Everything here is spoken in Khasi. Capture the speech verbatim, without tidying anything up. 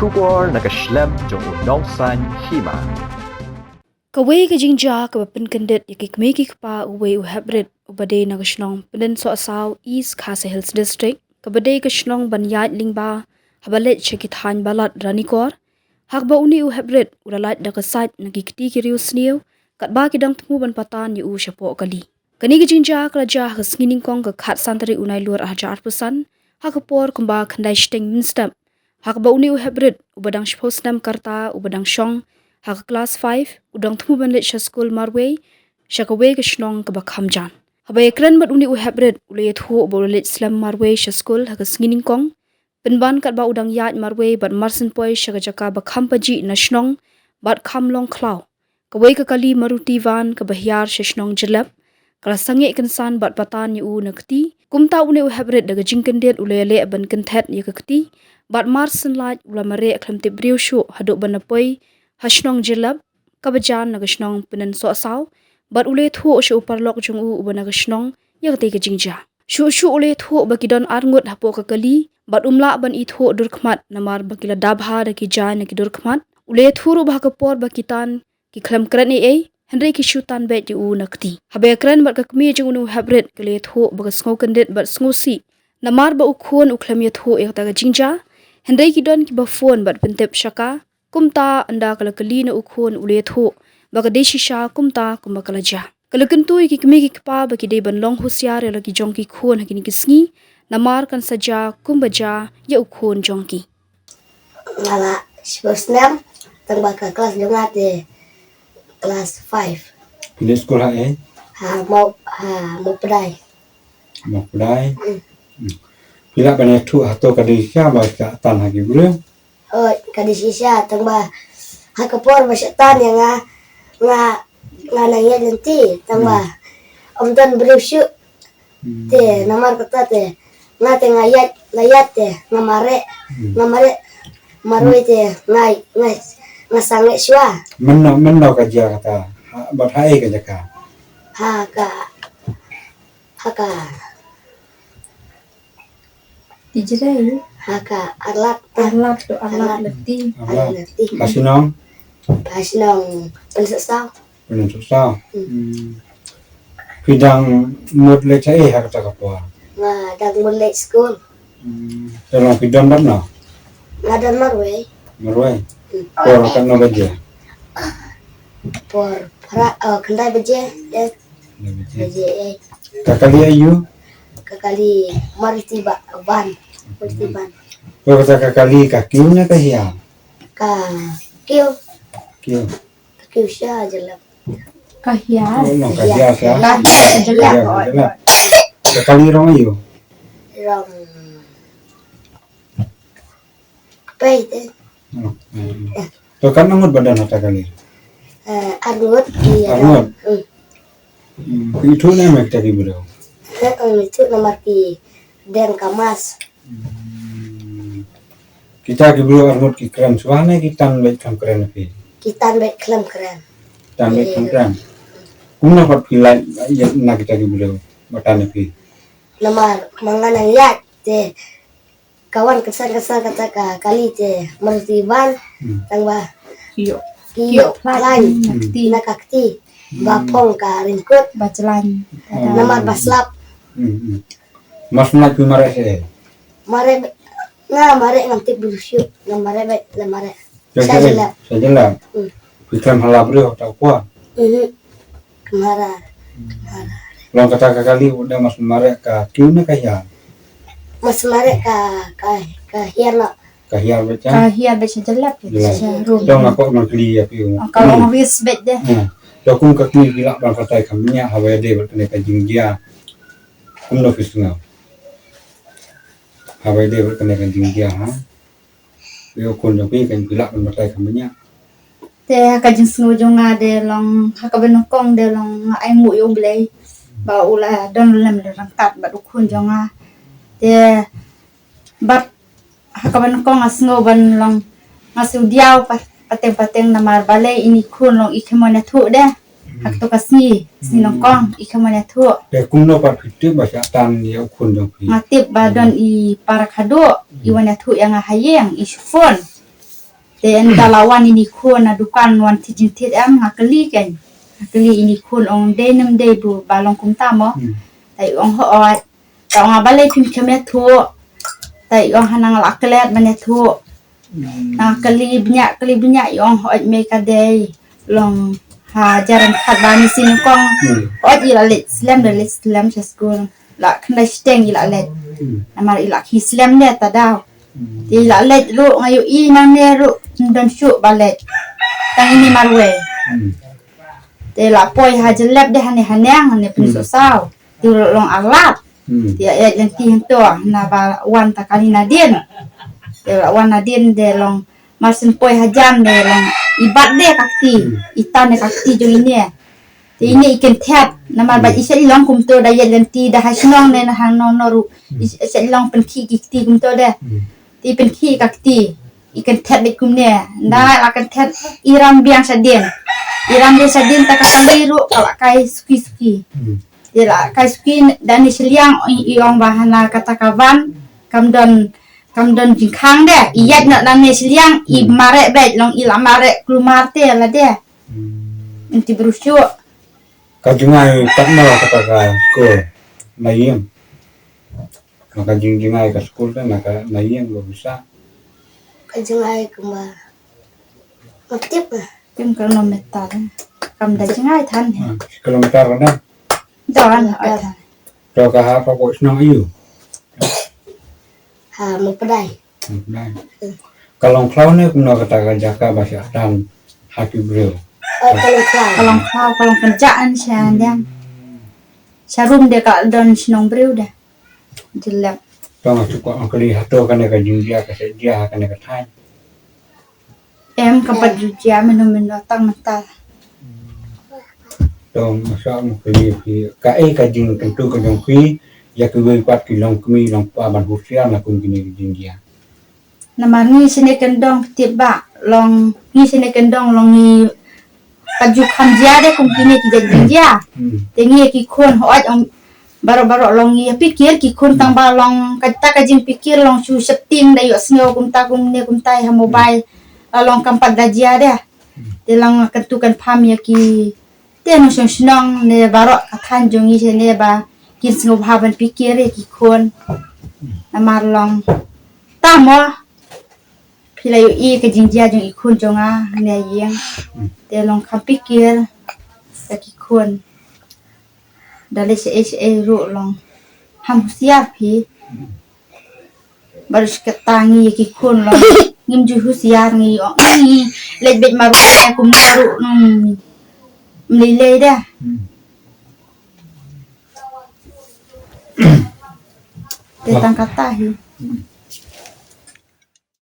Khubor na ka shlem jong u Nongsaiñ Hima. Kawei ka jingjia kaba pynkyndit ïa ki kmie ki kpa, uwei u heprit uba dei na ka shnong Pyndengsohsaw, East Khasi Hills District, kaba dei ka shnong ban ïaid lyngba haba leit sha ki thaiñ Balat Ranikor, ha kaba une u heprit u la lait da ka sait na ki kti ki riewsniew katba ki dang thmu ban patan ïa u shapoh kali. Kane ka jingjia ka la jia ha ka sngi nyngkong ka khatsan tarik u Nailur arhajar arphew san, ha ka por kumba khyndai shiteng mynstep, ha kaba une u heprit uba dang shiphew snem ka rta, uba dang shong ha ka klas five, u dang thmu ban leit sha skul marwei sha kawei ka shnong kaba kham jan. Haba ïakren bad une u heprit, u la ïathuh ba u la leit slem marwei sha skul ha ka sngi nyngkong, pynban katba u dang ïaid marwei bad marshen poi sha ka jaka ba kham pajih na shnong bad kham long khlaw, kawei ka kali Maruti van kaba hiar sha shnong Jyllep ka la sangeh kynsan bad patan ïa u na kti. Kumta une u heprit da ka jingkyndit u la ïaleh ban kynthet ïa ka kti, bad marshen lait u la mareh khlem tip briew shuh haduh ban da poi ha shnong Jyllep kaba jan na ka shnong Pyndengsohsaw, bad u la ïathuh sha u paralok jong u uba na ka shnong ïa katei ka jingjia. Shuh shuh u la ïathuh ba ki don arngut hapoh ka kali, bad um lah ban ithuh durkhmat namar ba ki la da bha da ki jaiñ na ki durkhmat. U la ïathuh ruh ba ha ka por ba ki tan ki khlem kren ei ei, hynrei ki shu tan beit ïa u na kti. Haba ïakren bad ka kmie jong une u heprit, ka la ïathuh ba ka sngewkyndit bad sngewsih namar ba u khun u khlem ïathuh ïa kata ka jingjia, hynrei ki don kiba phone bad pyntip sha ka. Kumta ynda ka la kylli na u khun, u la ïathuh ba ka dei shisha kumta kumba ka la jia. Ka la kyntu ïa ki kmie ki kpa ba ki dei ban long husiar ïa la ki jong ki khun ha kine ki sngi, namar kan sa jia kumba jia ïa u khun jong ki. Nga la shiphew snem, tang ba ka klas jong nga te klas five. Phi leit skul ha ei? Ha Mawpdai. Mawpdai. Mm. Mm. Phi lah ban ïathuh hato ka dei shisha ba sha tan ha ki briew? Oh, ka dei shisha, tang ba ha ka por ba sha tan ïa nga, nga, nga nang ïaid lynti, tang ba, hmm, ym don briew shuh. Hmm. Te namar kata te nga te nga ïaid, nga ïaid te nga mareh, hmm, nga mareh marwei te nga, nga, nga sangeh shuwa. Mynno, mynno ka jia kata? Ha, bad ha ei ka jaka? Ha ka, ha ka Tijrei. Ha ka Arlat. Arlat, to Arlat. Arlat. Lati. Arlat. Arlat lati. Ha shnong? Ha shnong Pyndengsohsaw. Pyndengsohsaw. Hmm. Hmm. Phi dang mut leit shaei ha kata ka por? Nga dang mut leit skul. Hmm. Te long phi don bad no? Nga don marwei. Marwei? Hmm. Por katno baje? Por phra, oh, khyndai baje. Khyndai baje. Baje, eh. Ka kali aïu? Ka kali Maruti ba-, van. Maruti van. To kata ka kali ka kiew ne ka hiar? Ka kiew. Kiew. Ka kiew sha Jyllep. Ka hiar. Oh, no, ka hiar sha. Ka hiar sha Jyllep. Ka hiar sha Jyllep. Ka kali rong aïu? Rong Peit, eh. Hmm, hmm. To katno ngut ba don ha kata ka kali? Eh, arngut, ïa. Arngut? Hmm. Hmm, phi ithuh ne em ïa kita ki briew? Eh, eh, ithuh namar ki deng ka mask. Hmm. Kita ki briew arngut ki kren shuwa ne ki tan beit khlem kren ïa phi? Ki tan beit khlem kren. Tan beit khlem kren. Kumno pat phi lait ïa na kita ki briew ba tan ïa phi? Namar ma nga nang ïaid te ka wan kynsan kynsan kata ka kali te Maruti van, hmm, tang ba ki ïoh, ki ïoh plan, plan, hmm, na ka kti. Ba, hmm, phong ka ryngkut. Ba jlan. Hmm. Namar ba slap. Hmm, hmm. Mas na phi mareh shaei? Mareh beit, nga mareh ngam tip briew shuh, nga mareh beit, nga mareh. Sha Jyllep. Sha Jyllep. Hmm. Phi khlem hala briew ha kata ka por? Mhm. Khlem hala. Khlem hala. Long kata ka kali u da mas mareh ka kiew ne ka hiar? Mas mareh ka, ka, ka hiar noh. Ka hiar beit sha? Ka hiar beit sha Jyllep. Jyllep. Sha rum. To nga kwah ban kylli ïa phi. Ka long risk beit de. Hmm. To kum ka kmie phi lah ban batai kham bniah haba ïadei bad kane ka jingjia? Kumno phi sngew haba ïadei bad kane ka jingjia, ha? Phi u khun jong phi kan phi lah ban batai kham bniah. Te ha ka jingsngew jong nga de long, ha kaba nyngkong de long nga ainguh ïa U Blei ba u la don lem ryngkat bad u khun jong nga. Te bad ha kaba nyngkong nga sngew ban long nga shu diaw pa-, pateng pateng namar balei ini khun long i khlem wan ïathuh de. Ha kato ka sngi, sngi nyngkong, i khlem wan ïathuh. Te kumno pat phi tip ba shah tan ïa u khun jong phi? Nga tip ba don i para khadduh, i wan ïathuh ïa nga ha ïing, i shu phone. Te ynda la wan ine i khun na dukan wan thied jingthied em, nga kylli kein. Nga kylli ine i khun, ong dei ne ym dei ba long kumta mo. Hmm. Te i ong hooid. Te ong nga balei phim shym ïathuh. Te i ong hana nga la klet ban ïathuh. Hmm. Nga kylli bniah, kylli bniah, i ong hooid mei ka dei. Long hajar ryngkat ba ni sien kong. Hmm. Hooid i la leit slem, da leit slem sha skul. La khyndai shiteng i la leit. Hmm. Namar i la khie slem ne ta daw. Hmm. Te i la leit ruh, nga ïohi nangne ruh ym don shuh ba leit. Tang ine marwei. Hmm. Te la poi ha Jyllep de, hane haneng, hane Pynsohsaw. Te ruh long arlap. Hmm. Te ïaid lynti hangto, naba wan ta kali nadien. Te la wan nadien de long, mar shen poi hajan de long i bat de ka kti, hmm, i tan de ka kti jong ine. Te ine i kynthet, namar ba, hmm, i shait long kumto da ïaid lynti da ha shnong ne na hangno no ruh. Hmm. I shait long pynkhih ki kti kumto de. Hmm. Te i pynkhih ka kti, i kynthet beit kumne. Nda, hmm, la kynthet i ram biang shadien. I ram biang shadien ta ka kali ruh ka la kai suki suki. Hmm. Te la kai suki da ne shiliang i, i ong ba hana kata ka van kam don, kam don jingkhang de. I ïaid noh da ne shiliang i, hmm, mareh beit, long i la mareh kulmar te la de. Hmm. Nti brushuh. Ka jngai pat mo kata ka skul na ïing. Ka jing, jngai ka skul te na ka, na ïing ba bisa. Ka jngai kumba. Matip. Kim kilometer. Kam da jngai than he. Hmm, kilometer na. Don, kilometer. Than. To ka ha pa ko shnong ïu. Ha Mawpdai. Mawpdai. Hmm. Ka long khlaw ne kumno kata ka jaka ba sha tan ha ki briew. Oh, ka long khlaw. Ka long khlaw, ka long kynjah an sha, hmm, diang. Sha rum de ka don shnong briew de. Jyllep. To nga shu kwah ban kylli hato kane ka jingjia ka shet jia ha kane ka thaiñ. Em, kam pat ju jia mynno mynno tang mynta. To nga shu kwah ban kylli phi, kaei ka jingkyntu ka jong phi ïa kiwei pat ki longkmie longkpa ban husiar na kum kine ki jingjia. Namar ngi shane kyndong, phi tip ba long, ngi shane kyndong long ngi pat ju kham jia de kum kine ki jait jingjia. Hmm. Te ngi ki khun hooid ong baroh baroh long ngi ïa pikir ki khun, tang ba long kata ka jingpikir long shu sheptieng da ïohsngew kumta kumne kumta ha mobile. Hmm. La long kam pat da jia de. Hmm. Te long kyntu kynpham ïa ki Te nongshong shnong ne baroh ka thaiñ jong ngi shane ba kin sngewbha ban pikir ïa ki khun. Namar long tang mo phi la ïohi ka jingjia jong i khun jong nga ne ïing. Te long kham pikir ïa ki khun. Da leit shaei shaei ruh long ham husiar phi. Baroh shi katta ngi ki khun long ngim ju husiar ngi ong ngi leit beit marwei ne kumno ruh ngi ym lei lei de. Hmm. Te tang kata hi. Hmm.